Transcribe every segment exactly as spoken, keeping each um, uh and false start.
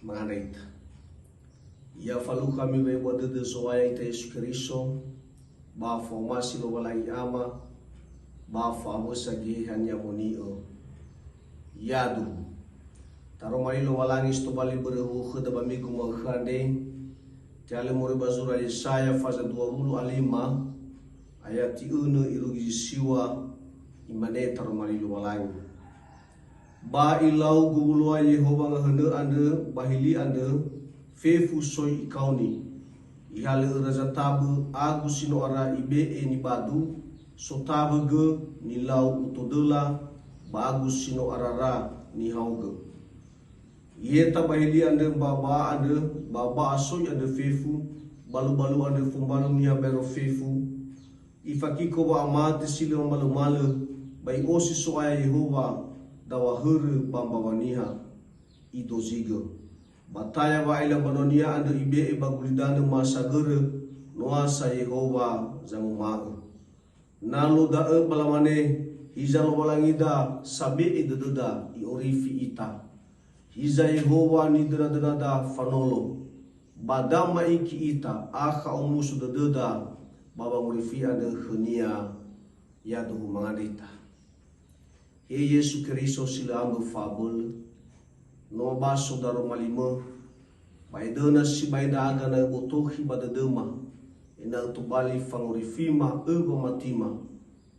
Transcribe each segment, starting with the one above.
Mangandreta. Ya falukha miwe'ebua dödö Zo'aya ita Yesu Keriso, ba fa'omasi Lowalangi Ama, ba fa'awösa Geheha Ni'amoni'ö. Yaduhu. Taroma li Lowalangi si tobali börö huhuo khöda ba migu ma'ökhö andre, te'alö moroi ba zura Yesaya faza dua wulu a lima, ayati önö irugi zi siwa, imane taroma li Lowalangi. Ba ilau gowuloa Yehowa ngahönö andrö ba hili andrö, fefu soi ikaoni. Ihalö'ö raza tabö agu si no ara ibe'e nibadu, sotawö gö nilau utodöla, ba agu si no arara nihaogö. Iheta ba hili andrö mba'a-ba'a andrö, ba ba'a soi andrö fefu, balu-balu andrö fombalu niha baero fefu, Ifakiko wa'amate si lö mamalömalö, ba i'osi So'aya Yehowa dawahörö ba mbawa niha, idozigö. Ba taya wa'aila mbanua-Nia andrö ibe'e ba gulidanö ma sagörö, noasa Yehowa zanguma'ö. Na luo da'ö ba lamane, hiza Lowalangida sabe'e dödöda i'orifi ita. Hiza Yehowa nidönadönada fanolo, ba da ma'iki ita, akha omuso dödöda ba wangorifi andrö khö-Nia, yaduhu mangandreta. He Yesu Keriso si lö ambö fa'abölö, no baso daroma limö, ba edöna sibai ndra'aga na öbotokhi ba dödöma, ena'ö tobali fangorifima õ wamatima,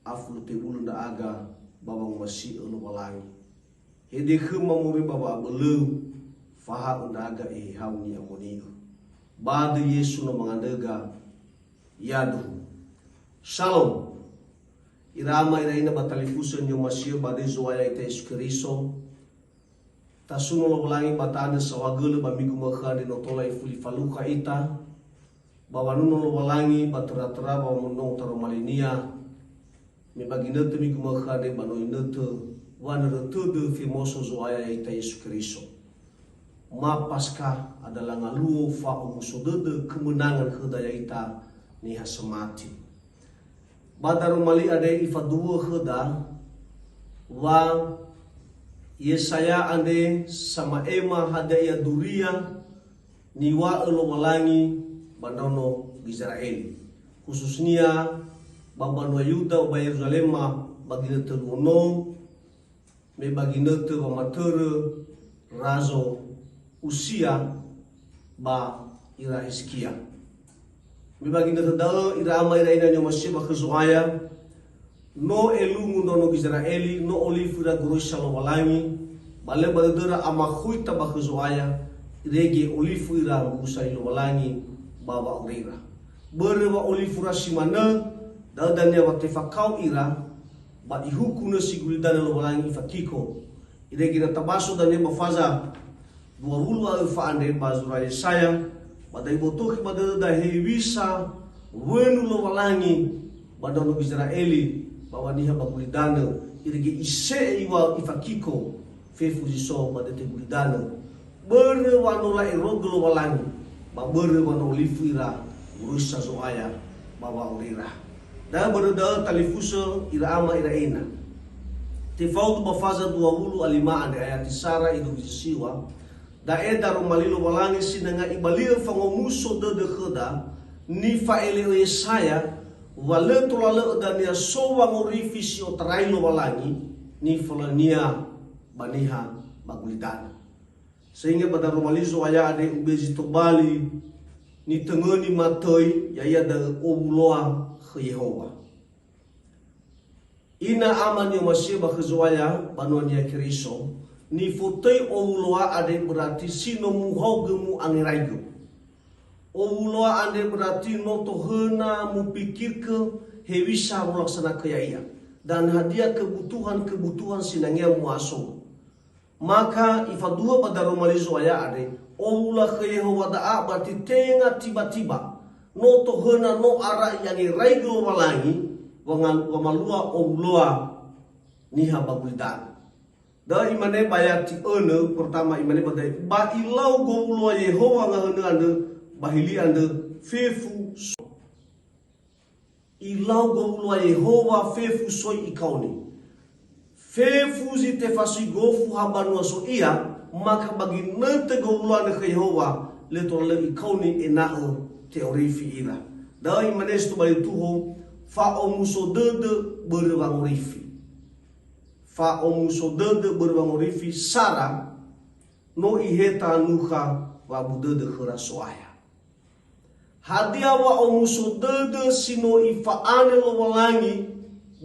afulu tebulö ndra'aga ba wangomasi'ö Lowalangi. Hede khöma moroi ba wa'abölö-U, fahaö ndra'aga Ehehau ni'amoni'ö. Ba döi Yesu no mangandröga, yaduhu. Shalom. Ira ama, ira ina ba talifusö ni'omasi'ö ba döi Zo'aya ita Yesu Keriso. Tasuno Lowalangi ba ta'andrö saohagölö ba migu ma'ökhö andre no tola ifuli falukha ita. Ba wanuno Lowalangi ba töra-töra ba wamono taroma li-Nia, me ba ginötö migu ma'ökhö andre ba no inötö wanörö tödö femoso Zo'aya ya'ita Yesu Keriso. Ma Paskha, adalah ngaluo fa'omuso dödö kemenangan khöda ya'ita niha samati. Ba daroma li andre ifaduhu'ö khöda wa Yesaya andre sama'ema hadia ia duria niŵa'ö Lowalangi ba ndraono Gizera'eli, khususnia ba mbanua Yuda ba Yeruzalema ba ginötö luo nou, me ba ginötö wamatörö Razo Usia ba ira Hizkia. Me ba ginötö da'ö, ira ama, ira ina ni'omasi'ö ba khö Zo'aya, no elungu ndraono Gizera'eli, no olifu ira goroisa Lowalangi, ba lö ba dödöra amakhoita ba khö Zo'aya, irege olifu ira mbusa li Lowalangi ba wa'aurira. Börö wa olifu ira si manö, da'ö dania wa tefakao ira, ba ihuku nösi gulidanö Lowalangi ifakiko. Irege na tabaso dania ba faza dua wulu a öfa andre ba zura Yesaya, ba da'e ibotokhi ba dödöda hewisa wönu Lowalangi ba ndraono Gizera'eli, ba wa niha ba gulidanö, irege ise'e iŵa'ö ifakiko fefu zi so ba dödö gulidanö. Börö wa no la'erogö Lowalangi, ba börö wa no olifu ira goroisa Zo'aya ba wa'aurira. Da'ö börö da'ö talifusö ira ama ira ina. Tefaudu ba faza dua wulu a lima andre ayati sara irugi zi siwa, da'e daroma li Lowalangi sinanga ibali'ö fangomuso dödö khöda, nifa'ele'ö Yesaya, wa lö tola lö'ö dania so wangorifi si otarai Lowalangi, nifalua-Nia ba niha ba gulidanö. Sehingga ba daroma li Zo'aya andre ubezi tobali nitöngöni matöi, ya'ia da'ö owuloa khö Yehowa. Ina ama ni'omasi'ö ba khö Zo'aya, banua-Nia Keriso, nifotöi owuloa andre berarti si no muhaogö mu'angeraigö. Owuloa andre berarti no tohöna mupikirkö hewisa wolaksanakan ya'ia, dan hadia kebutuhan-kebutuhan sinangea mu'aso. Maka ifaduhu'ö ba daroma li Zo'aya andre, owula khö Yehowa da'a berarti tenga tiba-tiba. No tohöna no ara i'angeraigö Lowalangi, wanga-, wamalua owuloa niha ba gulidanö. Da'ö imane ba ayati önö, pertama imane ba da'e, ba ilau gowuloa Yehowa ngahönö andrö ba hili andrö fefu so-, Ilau gowuloa Yehowa fefu soi ikaoni. Fefu zi tefasui gofu ha banua so ia, Maka ba ginötö gowuloanö khö Yehowa, lö tola lö ikaoni ena'ö te'orifi ira. Da'ö imane si tobali tuho, fa'omuso dödö börö wangorifi. Fa'omuso dödö börö wangorifi sara no iheta nukha wa'abu dödö khöra So'aya. Hadia wa'omuso dödö si no ifa'anö Lowalangi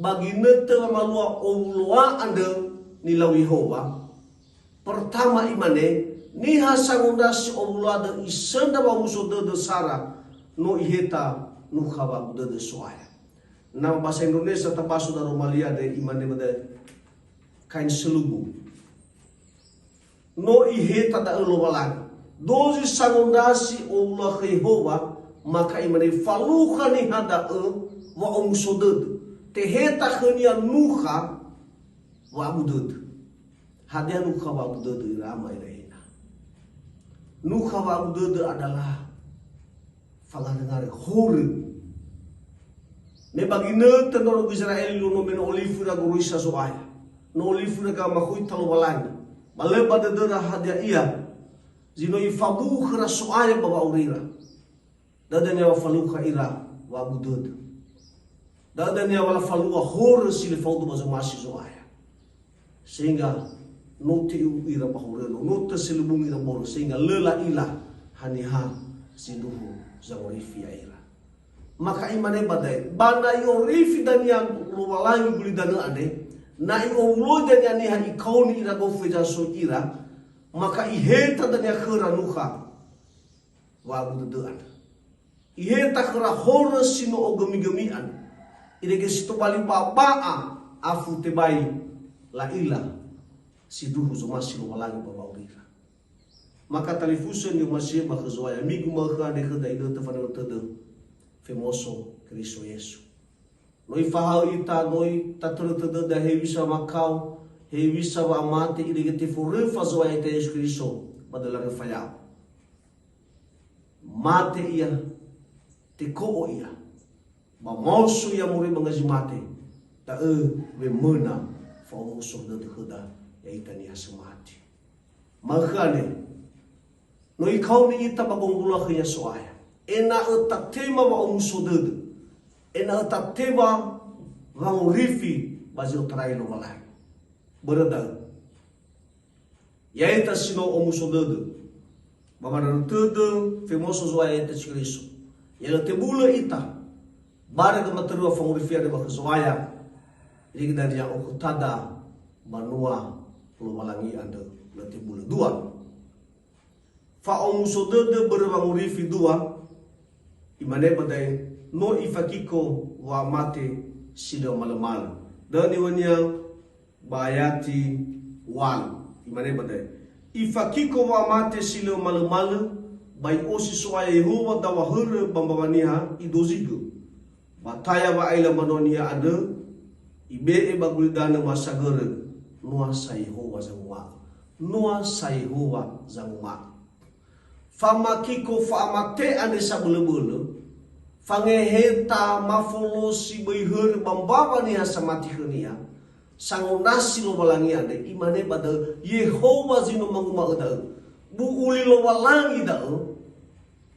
ba ginötö wamalua owuloa andrö nilau Yehowa? Pertama imane, niha sangondrasi owuloa da'ö isöndra wa'omuso dödö sara no iheta nukha wa'abu dödö So'aya. Na bahasa Indonesia tabaso daroma li andre imane ba da'ö kain selubung. No iheta da'ö Lowalangi. Dozi sangondrasi owuloa khö Yehowa, maka imane falukha niha da'ö wa'omuso dödö. Teheta khönia nukha wa'abu dödö. Hadia nukha wa'abu dödö ira ama ira ina? Nukha wa'abu dödö adalah fangarengare horö. Me ba ginötö ndraono Gizera'eli luo no me no olifu ira goroisa Zo'aya, no olifu ira gamakhoita Lowalangi, ba lö ba dödöra hadia ia zi no ifabu'u khöra So'aya ba wa'aurira. Da'ö dania wa falukha ira wa'abu dödö. Da'ö dania wa lafalua horö si lö faudu ba zomasi Zo'aya. Sehingga no te'u'u ira ba horöno, no töselubungi ira bolo, sehingga lö la'ila haniha sindruhu zangorifi ya'ira. Maka imane ba da'e, ba na i'orifi dania Lowalangi gulidanö andre, na i'owuloi dania niha ikaoni ira gofu heza soi ira, maka iheta dania khöra nukha wa'abu dödö andrö. Iheta khöra horö si no ogömigömi andrö. Irege si tobali baba'a afu tebai la'ila sindruhu zomasi Lowalangi ba wa'aurira. Maka talifusö ni'omasi'ö ba khö Zo'aya, migu ma'ökhö andre khöda inötö fanötö dödö femoso Keriso Yesu. No ifahaö ita, no itatörötö döda hewisa makao, hewisa wa'amate, irege teforöfa Zo'aya ita Yesu Keriso ba döla röfa ya'o. Mate ia, teko'o ia, ba maoso ia moroi ba ngazi mate, da'ö wemöna fa'omuso dödö khöda ya'ita niha somati. Ma'ökhö andre, no ikaoni ita ba gonggulo khönia So'aya, ena'ö tatema wa'omuso dödö, ena'ö tatema wangorifi ba zi otarai Lowalangi. Börö da'ö, ya'ita si no omuso dödö ba wanörö tödö femoso Zo'aya ya'ita Yesu Keriso. Ya lö tebulö ita barö gamatöröŵa fangorifi andrö ba khö Zo'aya, irege dania okhötada banua Lowalangi andrö lö tebulö. Dua, fa'omuso dödö börö wangorifi. Dua, imane ba da'e, no ifakiko wa'amate si lö malömalö. Da'ö niŵa'önia ba ayati walu. Imane ba da'e, ifakiko wa'amate si lö malömalö, ba i'osi So'aya Yehowa dawahörö ba mbawa niha idozigö. Ba taya wa'aila mbanua niha andrö, ibe'e ba gulidanö masagörö, noa sa Yehowa zanguma'ö. Noa sa Yehowa zanguma'ö. Famakiko fa'amate andre sabölöbölö, fangeheta mafolosi böi hörö ba mbawa niha samati khönia, sangondrasi Lowalangi andre, imane ba da'ö, Yehowa zi no manguma'ö da'ö. Bu'u li Lowalangi da'ö,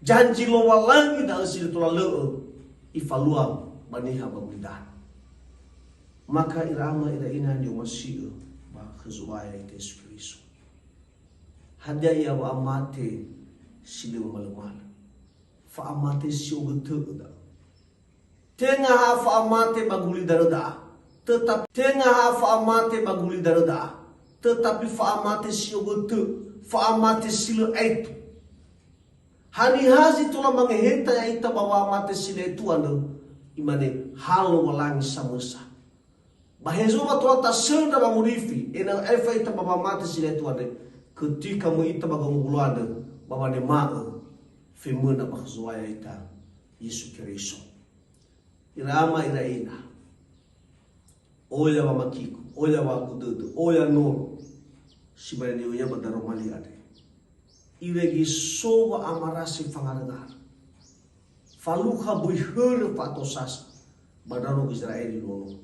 janji Lowalangi da'ö si lö tola lö'ö ifalua ba niha ba gulidanö. Maka ira ama ira ina ni'omasi'ö ba khö Zo'aya ya'ita Yesu Keriso. Hadia ia wa'amate si lö malömalö? Fa'amate si ogötö'ö da'ö. Tenga ha fa'amate ba gulidanö da'a. Tetapi, tenga ha fa'amate ba gulidanö da'a. Tetapi fa'amate si ogötö, fa'amate si lö aetu. Haniha zi tola mangeheta ya'ita ba wa'amate si lö aetu andrö? Imane, ha Lowalangi samösa. Ba hezo wa tola tasöndra wangorifi, ena'ö aefa ita ba wa'amate si lö aetu andre, ketika möi ita ba gonggulo andrö, ba wanema'ö femöna ba khö Zo'aya ita Yesu Keriso. Ira ama ira ina, oya wamakiko, oya wa'abu dödö, oya nono, si mane niŵa'önia ba daroma li andre. Irege so wa'amarasi fangaröngara. Falukha böi hörö fa'atosasa ba ndraono Gizera'eli luo no.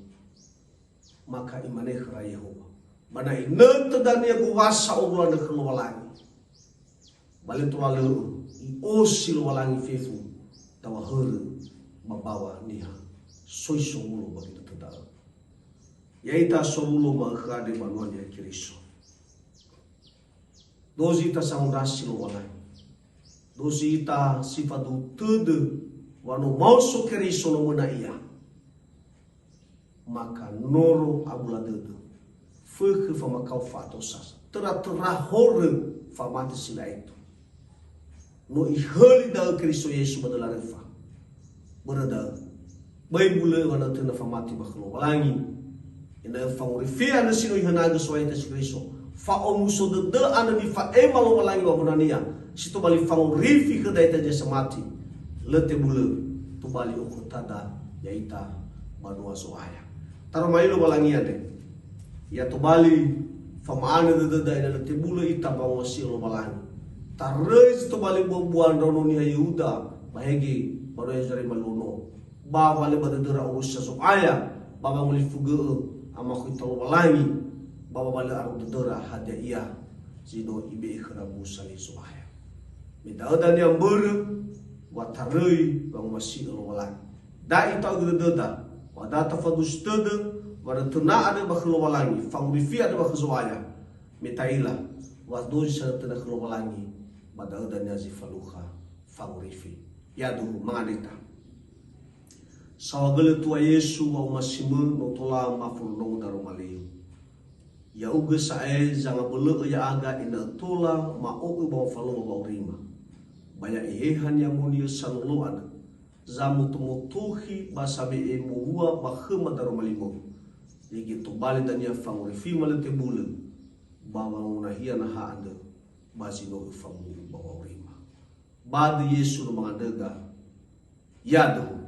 Maka imane khöra Yehowa, Ba na inötö dania gowasa owulanö khö Lowalangi, ba lö tola lö'ö i'osi Lowalangi fefu dawahörö ba mbaŵa niha soi sowulo ba ginötö da'ö. Ya'ita sowulo ma'ökhö andre banua Niha Keriso. Dozi ita sangondrasi Lowalangi. Dozi ita si faduhu tödö wa no maoso Keriso no möna Ia. Maka noro abula dödö. Fökhö famakao fa'atosasa. Töra-töra horö famate si lö aetu. No Ihöli da'ö Keriso Yesu ba döla röfa. Börö da'ö, böi mulö wanötö na famati ba khö Lowalangi. Ena'ö fangorifi andrö si no Ihönagö So'aya Yesu Keriso. Fa'omuso dödö andrö nifa'ema Lowalangi ba wonania, si tobali fangorifi khöda ya'ita zi samati. Lö tebulö, tobali okhötada ya'ita banua Zo'aya. Taroma Lowalangi andre. Ya tobali fama'anö dödöda ena'ö lö tebulö ita ba wangumasi'ö Lowalangi. Taröi zi tobali bua-bua ndraono niha Yehuda, ba hege banua Yeruzalema luo no. Ba wa lö ba dödöra oroisa Zo'aya, ba wangolifugö'ö amakhoita Lowalangi, ba wa lö aro dödöra hadia ia zi no Ibe'e khöra Musa li Zo'aya. Me da'ö dania mbörö wa taröi wangumasi'ö Lowalangi. Da'i ta'u'ugö dödöda, wa da tafadusi tödö, wa da töna andrö ba khö Lowalangi, fangorifi andrö ba khö Zo'aya, me ta'ila, wa dozi sanötöna khö Lowalangi, ba da'ö dania zi falukha fangorifi. Yaduhu, mangandrö ita. Saohagölö Tua Yesu, wa'omasimö no tola mafondrondrongo daroma li. Ya'ugö sa'ae zangabölö'ö ya'aga ena'ö tola ma'o'ö ba mafalua wa'aurima. Ba ya Eheha ni'amoni'ö sanolo andrö, zamoto-motokhi ba sawe'e mowua ba khöma daroma li-Mö. Irege tobali dania fangorifima lö tebulö, ba wangonahia naha andrö, ba zi no Öfamu'ö ba wa'aurima. Ba döi Yesu no mangandröga, yaduhu,